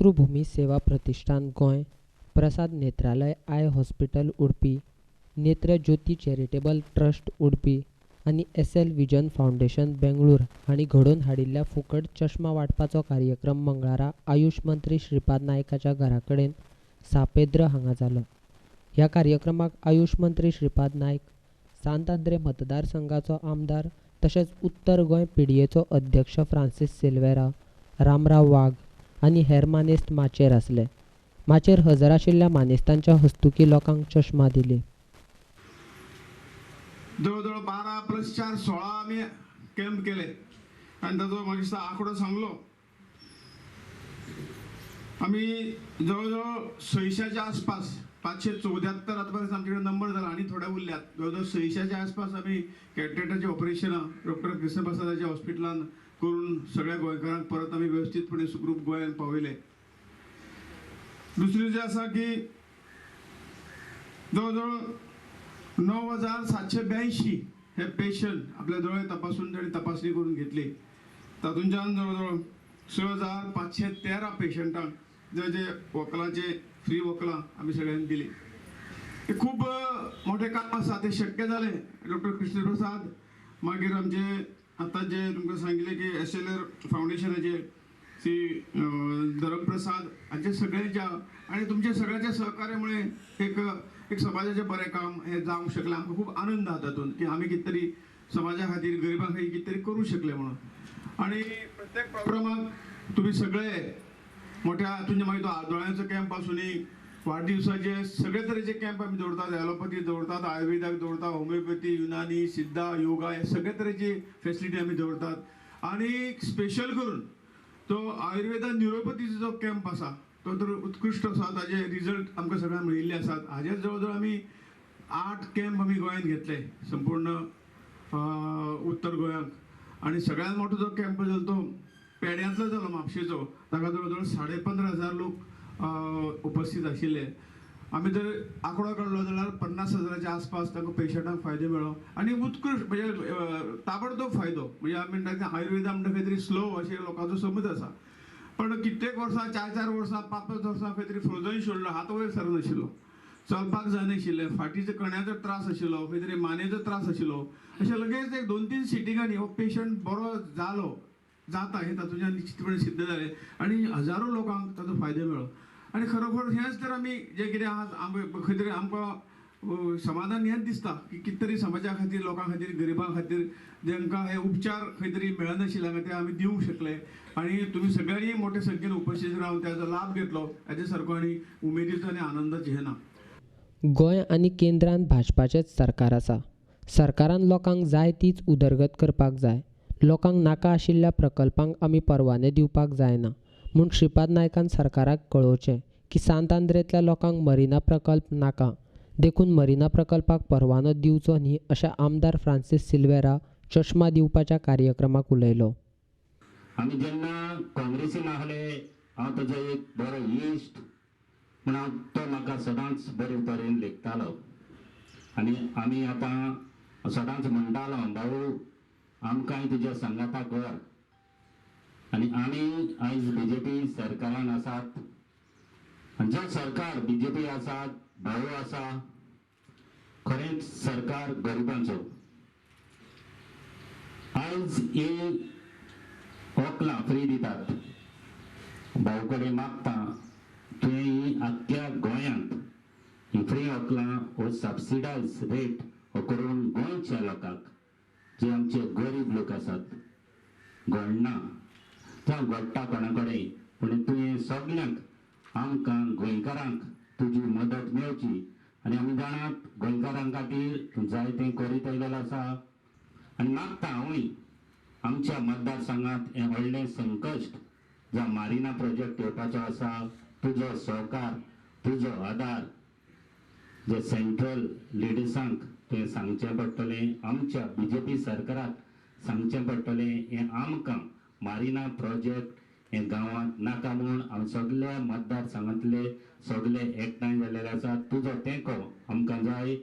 Matrubhumi Seva Pratishthan Goa, Prasad Netralaya eye hospital Udupi, Netra Jyoti charitable trust Udupi आनी S L vision foundation Bengaluru हांणी घडोवन हाडिल्ल्या फुकट चश्मा वांटपाचो कार्यक्रम मंगळारा आयुष मंत्री श्रीपाद नायकाच्या घरा कडेन सांपेद्र हांगा जालो. ह्या कार्यक्रमाक आयुष मंत्री श्रीपाद नायक, सांत आंद्रे मतदारसंघाचो आमदार तशेंच उत्तर गोंय पिडीएचो अध्यक्ष फ्रांसीस सिल्वेरा, रामराव वाघ आनी हेर मानेस्त माचयेर आसले. माचयेर हजर आशिल्ल्या मानेस्तांच्या हस्तुकी लोकांक चश्मा दिली. जवळजवळ 12 + 4 16 आमी कॅम्प केले आनी ताचो म्हाका दिसता आंकडो सांगलो. आमी जवळजवळ 600च्या आसपास 574 आतापर्यंत आमचे कडेन नंबर जाला आनी थोडे उरल्यात. जवळजवळ 600च्या आसपास आमी कॅटरेक्टाचे ऑपरेशनां डॉक्टर कृष्णप्रसादाच्या हॉस्पिटलान करून सगळ्या गोंयकारांक परत आमी वेवस्थीतपणे सुखरूप गोंयांत पावयले. दुसरें जें आसा की जवळजवळ 9782 हे पेशंट आपल्या दोळे तपासून तांणी तपासणी करून घेतली. तातूंच्यान जवळजवळ 6513 पेशंटांक जे जे वखलाचे फ्री वखलां आमी सगळ्यांनी दिली. हे खूब मोठें काम आसा, तें शक्य जालें डॉक्टर कृष्णप्रसाद, मागीर आमचे आतां जे तुमकां सांगिल्लें की एस एल आर फावंडेशनाचे श्री धरमप्रसाद हांचे सगळ्यांच्या आनी तुमच्या सगळ्यांच्या सहकार्यामुळे एक एक समाजाचें बरें काम हें जावंक शकलें. आमकां खूब आनंद आहा तातूंत की आमी कितें तरी समाजा खातीर, गरिबां खातीर कितें तरी करूं शकले म्हणून. आनी प्रत्येक प्रोग्रामाक तुमी सगळे मोठ्या हातून मागीर तो दोळ्यांचो कॅम्प आसूनी, वाडदिवसाचे सगळे तरेचे कॅम्प आमी दवरतात. एलोपॅथी दवरतात, आयुर्वेदाक दवरतात, होमिओपॅथी, युनानी, सिद्धा, योगा हे सगळे तरेची फेसिलिटी आमी दवरतात. आनी स्पेशल करून तो आयुर्वेदा न्युरोपॅथीचो जो कॅम्प आसा तो तर उत्कृश्ट आसा, ताजे रिजल्ट आमकां सगळ्यांक मेळिल्ले आसात. हाजेर जवळ जवळ आमी 8 कॅम्प आमी गोंयांत घेतले संपूर्ण उत्तर गोंयांत. आनी सगळ्यांत मोठो जो कॅम्प जालो तो पेड्यांतलो जालो, म्हापशेचो. ताका जवळ जवळ 15,500 लोक उपस्थित आशिल्ले. आमी जर आंकडो काडलो जाल्यार 50,000च्या आसपास तांकां पेशंटांक फायदो मेळ्ळो आनी उत्कृश्ट म्हणजे ताबडतोब फायदो. म्हणजे आमी म्हणटा आयुर्वेदा म्हणटा खंय तरी स्लो अशें लोकांचो समज आसा, पण कित्येक वर्सां, 4-4 वर्सां, 5-5 वर्सां खंय तरी फ्रोजन शोल्डर, हात वयर सरनाशिल्लो, चलपाक जायनाशिल्लें, फाटीचो कण्याचो त्रास आशिल्लो, खंय तरी मानेचो त्रास आशिल्लो. अशें लगेच एक 2-3 सिटिंगांनी हो पेशंट बरो जालो जाता हें तातूंतल्यान निश्चितपणे सिद्ध जालें आनी हजारो लोकांक ताचो फायदो मेळ्ळो. आनी खरोखर हेंच तर आमी जें कितें आहा खंय तरी आमकां समाधान हेंच दिसता की कितें तरी समाजा खातीर, लोकां खातीर, गरिबां खातीर जेंकां हे उपचार खंय तरी मेळनाशिल्ले ते आमी दिवंक शकले. आनी तुमी सगळ्यांनी मोठे संख्येन उपस्थित रावन ताचो लाभ घेतलो हाचे सारको आनी उमेदीचो आनी आनंदाचें हें ना. गोंय आनी केंद्रांत भाजपाचेंच सरकार आसा. सरकारान लोकांक जाय तीच उदरगत करपाक जाय. लोकांक नाका आशिल्ल्या प्रकल्पांक आमी परवाने दिवपाक जायना म्हूण श्रीपाद नायकान सरकाराक कळोवचें की सांत आंद्रेंतल्या लोकांक मरिना प्रकल्प नाका, देखून मरिना प्रकल्पाक परवानो दिवचो न्ही अशें आमदार फ्रांसीस सिल्वेरा चश्मा दिवपाच्या कार्यक्रमाक उलयलो. आमी जेन्ना काँग्रेसीन आहले हांव ताजो एक बरो इश्ट म्हूण हांव तो म्हाका सदांच बरे तरेन लेखतालो आनी आमी आतां सदांच म्हणटालो, भाऊ आमकांय तुज्या सांगाताक व्हर. आनी आमी आयज बीजेपी सरकारान आसात आनी जें सरकार बीजेपी आसात, भाऊ आसा, खरेंच सरकार गरिबांचो. आयज ही वखलां फ्री दितात, भाऊ कडेन मागता तुवें ही आख्ख्या गोंयांत ही फ्री वखलां हो सबसिडायज रेट हो करून गोंयच्या लोकांक जे आमचे गरीब लोक आसात, घडना जावं घडटा कोणा कडेन, पूण तुवें सगल्यांक आमकां गोंयकारांक तुजी मदत मेळची. आनी आमी जाणात गोंयकारां खातीर तूं जायतें करीत आयलेलो आसा. आनी मागता हांवूय आमच्या मतदारसंघांत हें व्हडलें संकश्ट जावं मारिना प्रोजेक्ट येवपाचो आसा, तुजो सहकार, तुजो आदार जे सेंट्रल लिडर्सांक तें सांगचें पडटलें, आमच्या बीजेपी सरकाराक सांगचें पडटलें, हें आमकां मारिना प्रोजेक्ट हें गांवांत नाका म्हूण आमी सगल्या मतदारसंघांतले सगले एकठांय जाल्लेले आसा. तुजो तेंको आमकां जाय.